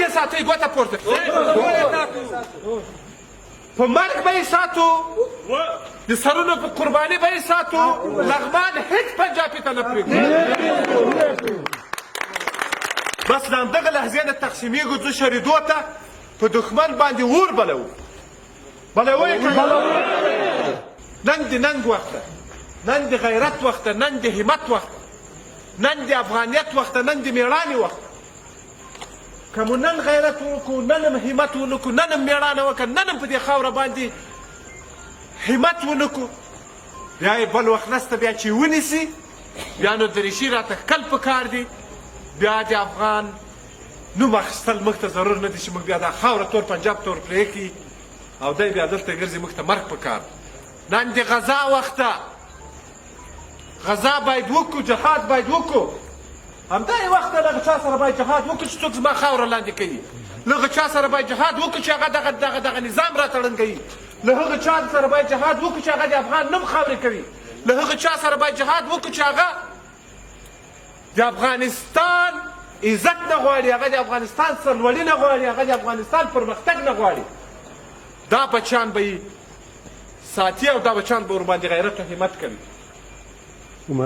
یې ساتئ؟ ګوته پورته کړئ. په مرګ به یې ساتو، د سرونو په قرباني به یې ساتو. لغمان هیڅ پنجابي ته نه پرېږدو. بس له همدغه لحظې نه تقسیمېږو، ځو شریدو ته، په دښمن باندې اور بلوو. بلوو یې که نن د ننګ وخت ده، نن د غیرت وخت ده، نن د همت وخت ده، نن د افغانیت وخت ده، نن د میړانې وخت ده. که مو نن غیرت وکړو، نن هم همت ونکړو، نن هم میړانه وکړه، نن هم په دې خاوره باندې همت ونکړو، بیا یې بل وخت نسته. بیا چې ونیسي، بیا نو دریشي راته ښکل پکار دي. بیا د افغان نوم اخیستل موږ ته ضرور نه دي چې موږ بیا دا خاوره تور پنجاب ته ورپرې او دی بیا دلته ګرځي. موږ ته مرګ پکار. نن د غزا وخت ده، غزا باید وکړو، جهاد باید وکړو. همدا یې وخت ده، له هغه چا سره باید جهاد وکړو چې څوک زما خاوره لاندې کوي، له هغه چا سره باید جهاد وکړو چې هغه دغه دغه دغه نظام راته ړنګوي، له هغه چا سره باید جهاد وکړو چې هغه د افغان نوم خاورې کوي، له هغه چا سره باید جهاد وکړو چې هغه د افغانستان عزت نه غواړي، هغه د افغانستان سرلوړي نه غواړي، هغه د افغانستان پرمختګ نه غواړي. دا بچیان به یې ساتي او دا بچیان به ورباندې غیرت او همت کوي. عمر.